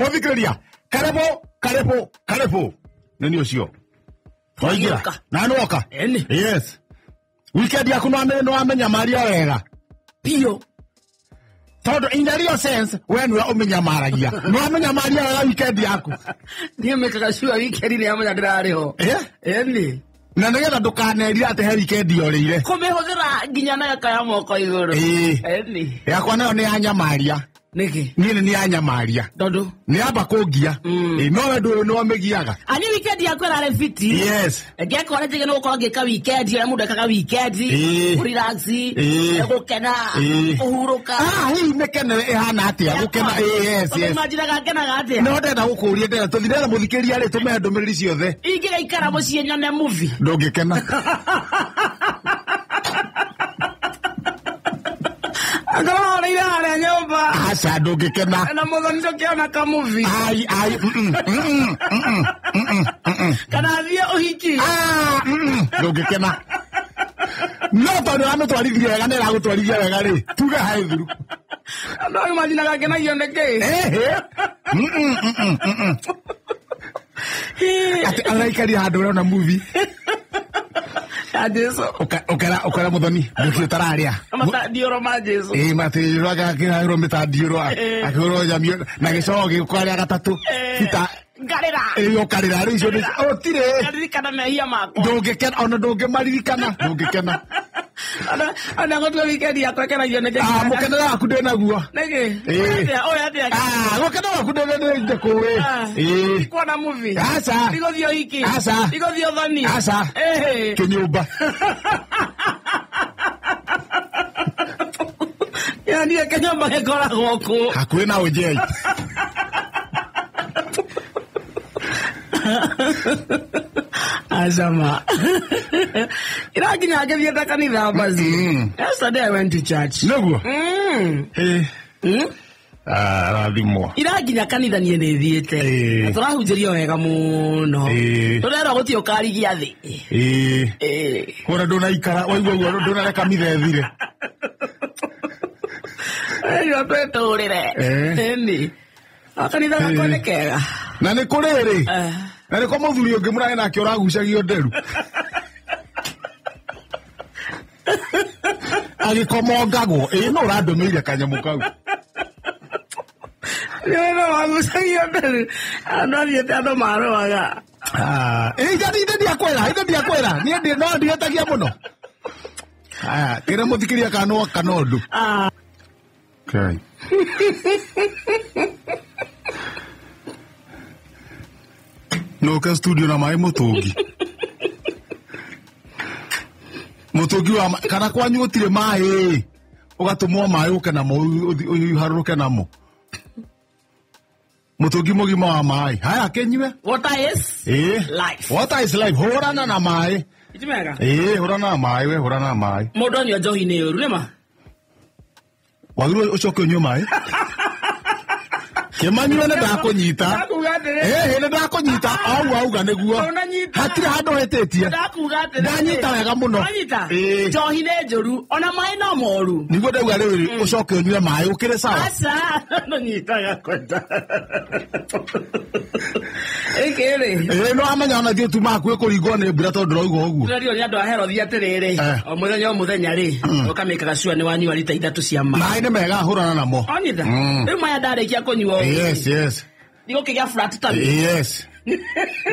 Mũthikĩrĩria, karibu karibu karibu. Nĩ ũcio waingĩra. Nĩoka. Na nĩwoka. Ĩni. Yes, weekend yaku nĩwamenyamaria wega. Biũ. Tondũ in the real sense we nĩwe ũmenyamaragia, nĩwamenyamaria wega weekend yaku. Niĩ mĩkaga sure weekend nĩ yamenya ndĩrarĩ ho. Eh? Ĩni. Na nĩgetha ndũkanerire atĩ he weekend yorĩire. Kũmĩhũthĩra nginya nayo kaya moko igũrũ. Ĩĩ. Ĩni. Yakwa nayo nĩ yanyamaria. Nĩkĩ? Niĩ nĩ yanyamaria. Tondũ Nĩ amba kũngia. Ĩĩ, no we ndũĩ nĩwamĩgiaga. Ani weekend yakwa ĩrarĩ fiti. Yes. Ngekora njige nĩ gũkorwo ngĩka weekend ũrĩa mũndũ ekaga weekend. Ĩĩ. Kũrelax. Ĩĩ. Gũkena. Ĩĩ. Kũhurũka. Ah, hihi mĩkenere ĩhana atĩa gũkena? Ĩĩ, yes. Tondũ Yes. imaginaga ngenaga atĩa? No ndenda gũkũria, ndenda tũthi, ndenda mũthikĩria rĩ tũmehe ndũmĩrĩri ciothe. Ingĩgaikara mũciĩ nyone movie. Ndũngĩkena. Angorwo horeire harĩa nyũmba. Aca, ndũngĩkena. Na mũthoni tũkĩona kamuvi. Ai ai, mm, mm, mm, mm, mm. Kana thiĩ ũhiki. Ah, ndũngĩkena. No tondũ ũramĩtwarithirie wega na ĩragũtwarithia wega rĩ, tuge haĩ thiru. Andũ imaginaga ngenagio nĩkĩ? Ehe. Atĩ araikaria handũ ũrona movie. Ya Jesu. Ũkera mũthoni ndũkĩ ũtararĩa. Matandiũro ma Jesu. Ĩĩ, matĩrwo akĩhũrwo mĩtandiũrwo, akĩhũrwo nyamio na gĩcogo gĩũka rĩa gatatũ. Peter. Ngarĩra. Ĩĩ, ũkarĩra rĩu icio nĩ ũtirĩ. Ngaririkana mehia makwa. Ndũngĩkena ona ndũngĩmaririkana, ndũngĩkena. Ona gũtua weekend yakwa ĩkenagio nĩkĩ? Ah, mũkenere waku ndĩ naguo. Nĩkĩ? Ĩĩ. Ũyũ atĩa? Ah, mũkenere waku ndĩ ndĩkũĩ. Ah. Ĩĩ. Kuona movie. Aca. Ndigũthiĩ ũhiki. Aca. Ndigũthiĩ ũthoni. Aca. Ĩhĩ. Kĩnyũmba. Ya niĩ kĩnyũmba gĩkoragwo kũ? Hakuhĩ na ũnjei. Azama. Irakinya ngĩthiĩte kanitha bazi. Yesterday I went to church. Nĩguo. Ĩĩ. Ah, rathimwo. Irakinya kanitha niĩ nĩ thiĩte. Ĩĩ. Na tũrahunjĩrio wega mũno. Ĩĩ. Tũrerwo gũtirĩ ũkarigia thĩ. Ĩĩ. Ĩĩ. Kũrĩa ndũnaikara waigua ũguo ndũnareka mithe ĩthire. Ĩyo twĩtũrĩre. Ĩĩ. Ĩni. No kanitha gakwa nĩ kega. Na nĩ kũrĩ rĩ. Eh. Na nĩ kwa mũthuri ũngĩ mũrarĩ nake ũragucagio nderu. Agĩkomongagwo. Ĩĩ, no ũrandũmĩire kanyamũ kau. Nĩ no wagucagio nderu. Andũ athiĩte andũ marũaga. Ah, ĩĩ, inde ndiakwĩra, inde ndiakwĩra. Niĩ ndĩ no ndihĩtagia mũno. Aya, kĩrĩa mũthikĩria kana kana ũndũ. Ah. Okay. Nũke studio na maĩ mũtũngi. Mũtũngi wa kana kwanyu gũtirĩ maĩ. Ũgatũmwo maĩ ũke namo ũharũrũke namo. Mũtũngi mũgima wa maĩ. Haya kĩnyue. Water is Ĩĩ. life. Water is life. Hũrana na maĩ. Ti mega. Ĩĩ, hũrana na maĩ we, hũrana na maĩ. Mũndũ anyua njohi nĩ ũru nĩma? Wagĩrĩirwo ũcoke ũnyue maĩ. Kĩmanyue nĩ ndakũnyita. Ndakuga atĩrĩrĩ. Ĩhĩ, nĩ ndakũnyita. Auga auga nĩguo. Ndũnanyita. Hatirĩ handũ hĩtĩtie. Ndakuga atĩrĩrĩ. Ndanyita wega mũno. Wanyita? Ĩĩ. Njohi nĩ njũru ona maĩ no moru. Nĩguo ndauga rĩu ũcoke ũnyue maĩ ũkĩrĩ sawa. Aca, ndũnyitaga kwenda. Ĩkĩ rĩ. Ĩĩ, no wamenya ona ithuĩ tuma hakuhĩ kũringwo nĩ mbura tondũ ndĩrauga ũguo. Tũrerirwo nĩ andũ a Herothi atĩrĩrĩ, Eh. o mũthenya o mũthenya rĩ, ũkamĩkaga sure nĩ wanyua rita ithatũ cia maĩ. Maĩ nĩ mega, hũrana namo. Wanyita? Mm. Rĩu maya ndarĩkia kũnyua ũũ, Yes, yes. ndigũkĩgĩa flat tummy. Yes.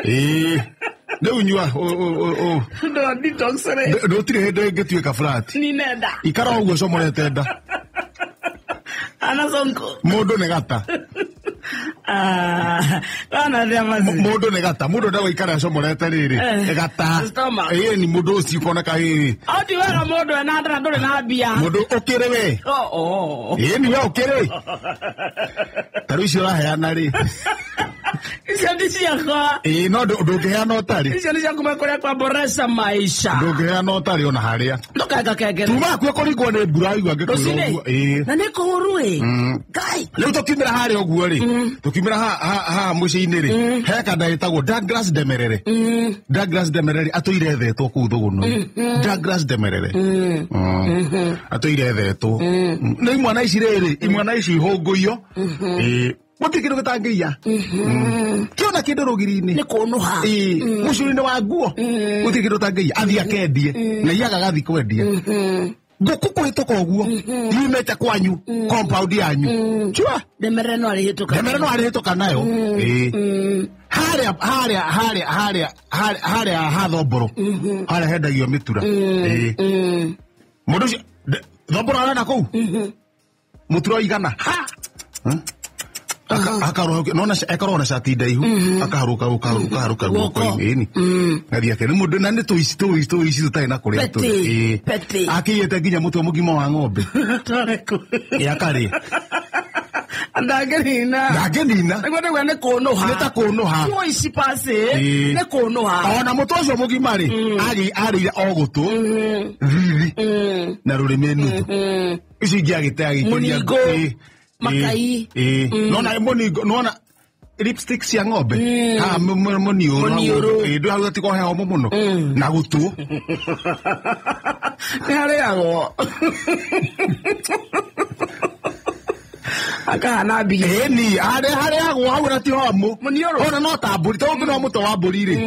Ĩĩ. Rĩu nyua Ndo detox rĩ. ndũtirĩ hĩndĩ ĩngĩtuĩka flat. Nine nda. Ikara ũguo ũcomorete nda. Ana sonko. Mũndũ nĩ gata. Ah, kana thĩa maci. Mũndũ nĩ gata. Mũndũ ndagũikara acomorete rĩrĩ. Eh. Gata. Stomach. Ĩĩ, ni mũndũ ũcio ũkoneka ĩĩ. O ti wega mũndũ ena nda na ndũrĩ na mbia. Mũndũ ũkĩrĩ we. Oh, oh. Ĩĩ, ni we ũkĩrĩ. Ta rĩu icio ũraheana rĩ. Icio ti ciakwa. Ĩĩ, no ndũngĩheana ũtarĩ. Icio nĩ cia kuma kũrĩa kwa boresha maisha. Ndũngĩheana ũtarĩ ona harĩa. Ndũkaga kengere. Tuma hakuhĩ kũringwo nĩ mbura waigua ngĩkwĩra Rũcinĩ. ũguo. Ĩĩ. Na nĩ kũũru ĩ. Ngai. Rĩu tũkiumĩra harĩa ũguo rĩ, tũkiumĩra haha mũciĩ-inĩ rĩ, he kanda ĩtagwo Douglas Demerere. Douglas Demerere atũire ethetwo kũu Thũgũnũ. Douglas Demerere. Atũire ethetwo. Nĩ imwana ici rĩrĩ, imwana ici ihũngũiyo. Ĩĩ. Gũtirĩ kĩndũ gĩtangĩiya. Kĩona kĩndũ rũgiri-inĩ. Nĩ kũnũha. Ĩĩ, mũcũrũ-inĩ wa nguo. Gũtirĩ kĩndũ ũtangĩiya. Athiĩ akendie. Na iyaga agathiĩ kwendia. Ngũkũ kũhĩtũka ũguo yumĩte kwanyu compound yanyu. Chua. Ndemerere no arĩhĩtũka. Ndemere no arĩhĩtũka nayo. Ĩĩ. Harĩa harĩa harĩa harĩa harĩa harĩa ha Thomboro. Harĩa hendagio mĩtura. Ĩĩ. Mũndũ ũcio Thomboro arenda kũu. Mũtura ũigana. Ha. Akaroka nona ekorwo na cati ndaihu akaharuka ukaharuka guoko-inĩ ĩni gathiĩ ake nĩ mũndũ na nĩ tũici tũici tũici tũtarĩ na kũrĩa tũrĩ. Ĩĩ. Petty. Akĩiyĩte nginya mũtwe mũgima wa ng'ombe. Tore kũ. Ĩ akarĩa. Ndangĩnina. Ndangĩnina. Nĩguo nĩguo nĩ kũnũha. Nĩ ta kũnũha. Tuo ici pasi Ĩĩ. nĩ kũnũha. Ona mũtwe ũcio mũgima rĩ arĩire o gũtũ thithi na rũrĩmĩ nuthu. Ici ingĩ agĩte agĩikĩria. Mũningo, Ĩĩ. makai. Ĩĩ. Nona mũningo nona lipstick cia ng'ombe. Ha mũniũrũ. Mũniũrũ. Ĩĩ ndũ hau atigo heho mũno. Na gũtũ. Nĩ harĩagwo. Akahana mbigi. Ĩni harĩa harĩagwo hau na ti homũ. Mũniũrũ. Ona no ta mbũri tondũ no mũtwe wa mbũri rĩ.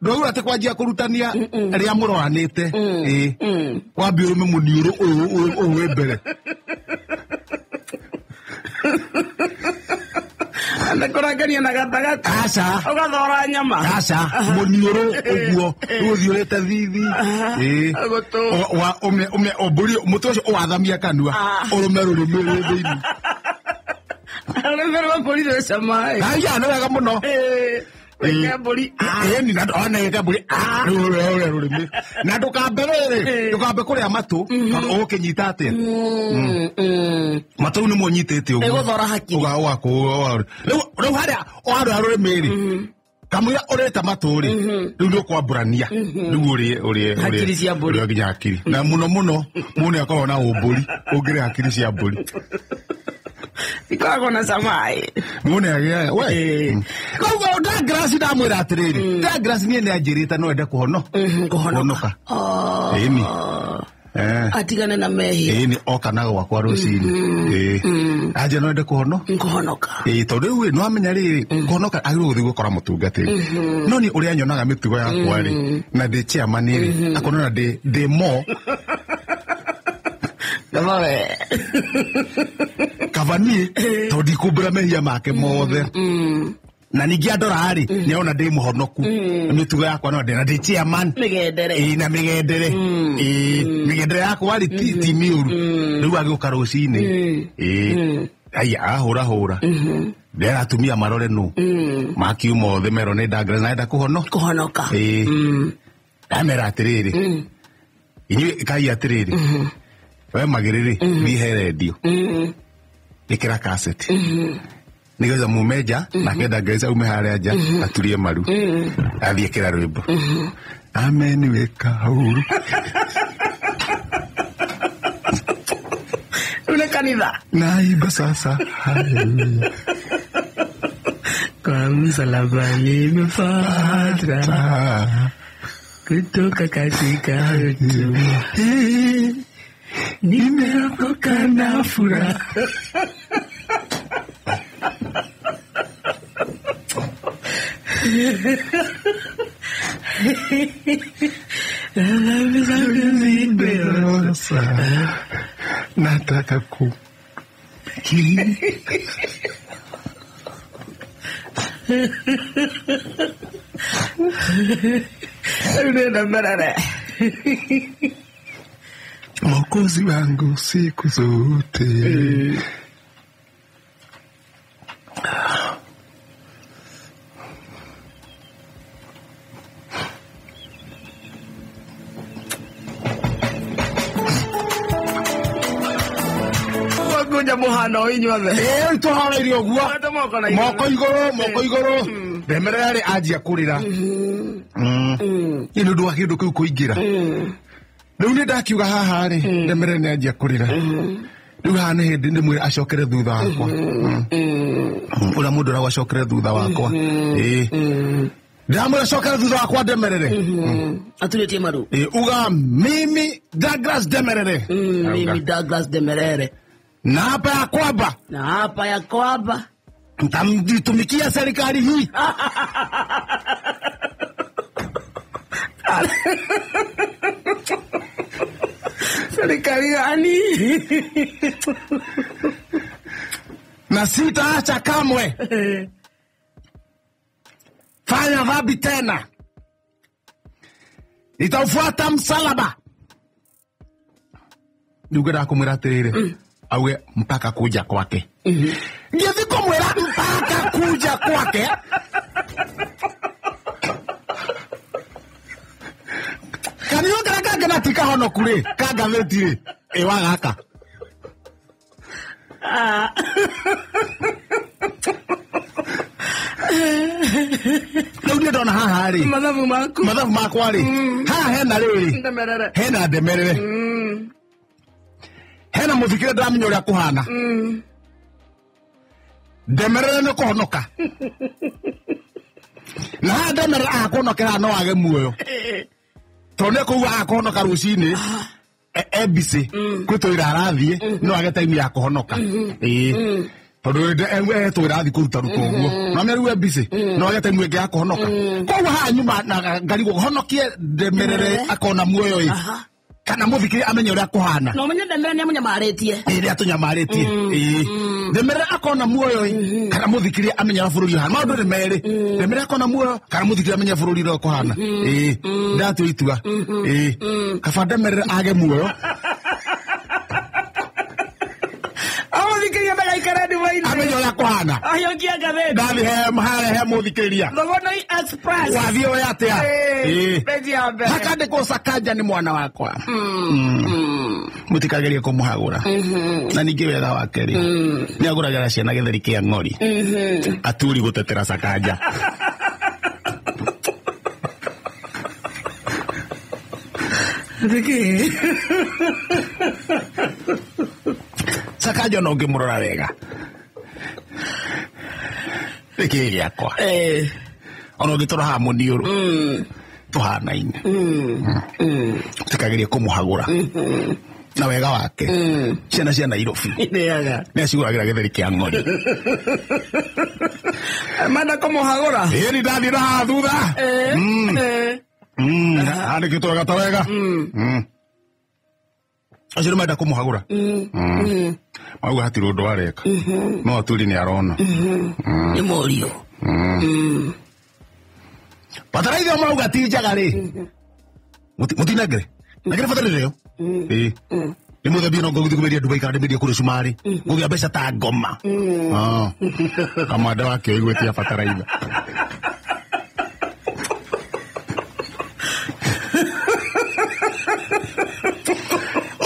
Ndwaigua atĩ kwanjia kũrutania rĩrĩa mũroranĩte. Ĩĩ. Wambia ũrũme mũniũrũ ũyũ ũyũ ũyũ wĩ mbere. Nĩ kũrangania na gatagatĩ. Aca. Ũgathora nyama. Aca, mũniũrũ ũguo rĩu ũthiũrĩte thithi. Ĩĩ. Gũtũ. Wa ũme ũme ũmbũri mũtwe ũcio ũwathamia kanua ũrũme rũrĩmĩ rwĩ thĩinĩ. Rũrĩmĩ rwa mbũri rwĩ cama ĩ. Aya nĩ wega mũno. Ĩĩ. Wĩke mbũri. Ĩni na ona ĩke mbũri. Rĩu ũrĩa rũrĩmĩ. Na ndũkambe rĩrĩ, ndũkambe kũrĩa matũ tondũ ũgũkĩnyita atĩa? Matũ rĩu nĩmo ũnyitĩte ũguo. Ĩgũthora hakiri. Ũga ũgakũ rĩu rĩu harĩa warĩa rũrĩmĩ rĩ. Kamũira ũrĩte matũ rĩ, rĩu nĩ ũkwambũrania. Rĩu ũrĩe ũrĩe ũrĩe. Hakiri cia mbũri. Ũrĩe nginya hakiri. Na mũno mũno mũndũ nĩ akoragwo na ũmbũri ũngĩrĩa hakiri cia mbũri. Ikoragwo na cama ĩ. Mũndũ nĩ agĩaga we. Koguo Douglas ndamwĩra atĩrĩrĩ, Douglas niĩ nĩ anjĩrĩte no ende kũhono. Kũhonoka. Ĩni. Atigane na mehia. Ĩni oka na gwakwa rũcinĩ. Ĩĩ. Anja no ende kũhono. Kũhonoka. Ĩĩ tondũ rĩu ĩ, nĩwamenya rĩrĩ kũhonoka agĩrĩirwo gũthiĩ gũkora mũtungatĩri. No niĩ ũrĩa nyonaga mĩtugo yakwa rĩ na ndĩ chairman rĩ akonona ndĩ mo Kaba we. kaba niĩ tondũ ndikũmbũra mehia make mothe. Na ningĩ andora rĩ nĩarona ndĩ mũhonoku mĩtugo yakwa no ndĩ na ndĩ chairman. Mĩgendere. Ĩĩ na mĩgendere. Ĩĩ mĩgendere yakwa rĩ ti mĩũru. Rĩu agĩũka rũcinĩ. Ĩĩ. Aya ahũra hũra. Ndĩra atumia marore nũ. Makiuma othe merwo nĩ Douglas na enda kũhono. Kũhonoka. Ĩĩ. Ndamera atĩrĩrĩ. Inyuĩ kai atĩrĩrĩ. We magĩrĩrĩ thiĩ he rendio. Ĩkĩra kaseti. Nĩgetha mume nja nake Douglas aume harĩa nja aturie maru. Athiĩ ĩkĩra rwĩmbo. Ameniweka huru. Rĩu nĩ kanitha. Naimba sasa. Haleluya. Kwa msalaba nimepata kutoka katika utumwa. Nimeokoka na furaha. Nataka ku Rĩu nĩ ndemerere. Mwokozi wangu siku zote. Wakunja mũhano inyuothe. Ĩĩ tũhoreirie ũguo. Twete moko na igũrũ. Moko igũrũ, moko igũrũ. Ndemerera rĩ anjia kũrĩra. Nĩ ũndũ wa kĩndũ kĩu kũingĩra. Rĩu nĩ ndakiuga haha rĩ, ndemerera nĩ anjia kũrĩra. Rĩu haha nĩ hĩndĩ ndĩmwĩre acokere thutha wakwa. Ũrĩa mũndũ ũragwo acokere thutha wakwa. Ĩĩ. Ndĩramwĩra acokere thutha wakwa ndemerere. Aturĩtie maru. Ĩĩ, uga mimi Douglas Ndemerere. Mimi Douglas Ndemerere. Na hapa ya kwamba. Na hapa ya kwamba. Nitamtumikia serikali hii. Serikali gani? Na sitaacha kamwe. Fanya dhambi tena. Nitaufuata msalaba. Ningwenda kumwira atiriri, auge mpaka kuja kwake. Ngithi kumwira mpaka kuja kwake. Kanitha karia kangĩ na ti kahonoku rĩ, ka ngathĩti rĩ, ĩ wa gaka. Rĩu niĩ ndona haha rĩ, Mathabu maku. Mathabu makwa rĩ, haha hena rĩrĩ, Ndemerere. Hena ndemerere, hena mũthikĩre ndĩramenya ũrĩa kũhana. Ndemerere nĩ kũhonoka. Na haha ndemerere akũhonokera no age muoyo. Tondũ nĩ kũu akũhonoka rũcinĩ, ABC kwĩ twĩra arathiĩ no age time ya kũhonoka. Ĩĩ. Tondũ etwo ĩrathiĩ kũruta ruta ũguo. No rĩu ABC no age time ĩngĩ ya kũhonoka. Koguo haha nyuma na ngarigwo honokie ndemerere akona muoyo ĩ. Kana mũthikĩria amenye ũrĩa kũhana. Na ũmenye ndemerere nĩ amũnyamarĩtie. Ĩrĩa tũnyamarĩtie. Ĩĩ. Ndemerere akona muoyo ĩ. Kana mũthikĩria amenye ũrĩa bũrũri ũhana. Maũndũ nĩ merĩ. Ndemerere akona muoyo kana mũthikĩria amenye bũrũri ũrĩa ũkũhana. Ĩĩ. Ndatua itua. Ĩĩ. Kaba ndemerere age muoyo. Amũthikĩria ndagaikare nduba-inĩ. Amenye ũrĩa kũhana. Ahiũkia ngathĩti. Ndathi he mũthikĩrĩria. Thogonoi Express. Wathiĩ ũyũ atĩa? Ĩĩ. Peji ya mbere. Hakandĩkwo Sakaja nĩ mwana wakwa. Mũtikagerie kũmũhagũra. Na ningĩ wega wake rĩ, nĩ agũragĩra ciana gĩtheri kĩa ng'ori. Aturi gũtetera Sakaja. Nĩkĩ? Sakaja no ũngĩmũrora wega. Nĩkĩĩ gĩakwa? Ona ũngĩtũra haha mũniũrũ. Tũhanaine. Tikagerie kũmũhagũra. Na wega wake. Ciana cia Nairobi. Nĩaga. Nĩ acigũragĩra gĩtheri kĩa ng'ori. Manda kũmũhagũra. Ĩĩ nĩ ndathiĩ na haha thutha. Handĩkĩtwo wega ta wega. Acio nĩ menda kũmũhagũra. Mauga hatirĩ ũndũ areka. No aturi nĩ arona. Nĩ mũriũ. Bataraitha mauga ti njega rĩ. Mũtinengere. Nengere bataraitha ĩyo. Ĩĩ. Nĩ mũthambie no ngũgĩthiĩ kũmĩendia Dubai kana ndĩmĩendie kũrĩ cumarĩ. Ngũgĩa mbeca ta ngoma. Kamande wake oigwĩtie bataraitha.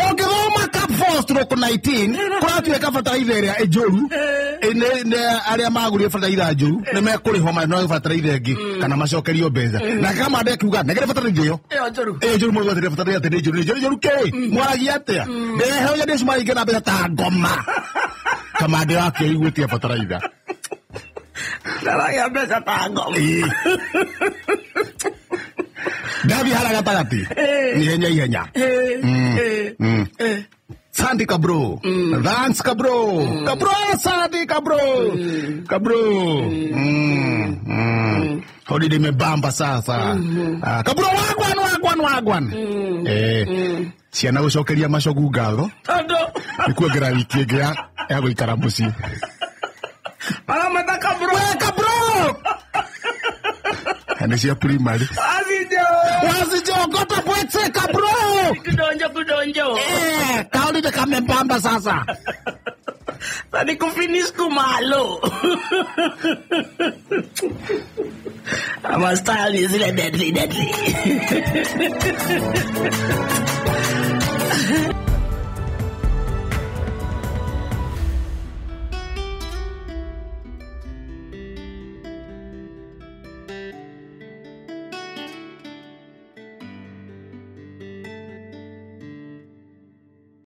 Ũngĩthoma Cap 4/19 kũratuĩka bataraitha ĩrĩa njũru, arĩa magũrire bataraitha njũru nĩ mekũrĩhwo no bataraitha ĩngĩ kana macokerio mbeca. Na kamande akiuga nengere bataraitha ĩyo. Ĩyo njũru. Ĩyo njũru mũgwatĩre bataraitha atĩ nĩ njũru, nĩ njũru, njũru kĩ? Mwaragia atĩa? Ndĩrehe ndĩ cumarĩ ingĩ na mbeca ta ngoma. Kamande wake oigwĩtie bataraitha. Ndaragĩa mbeca ta ngoma. Ĩĩ. Ndathi hara gatagatĩ. Nĩ ihenya ihenya. Sandy Kabro. Thanks Kabro. Kabro Sandy Kabro. Kabro. Holiday imebamba sasa. Kabro wagwan wagwan wagwan. Ciana gũcokeria macogu ngatho. Tondũ Nĩ kuongerera wiki ĩngĩ ya gũikara mũciĩ. Maramata Kabro. We Kabro. Nĩ cia primary. Wasinjo. Wasinjo gota bwetse Kabro. Kudonjo kudonjo. Kauli de kamembamba sasa. Sani kufinish kumalo. Ama style is deadly deadly.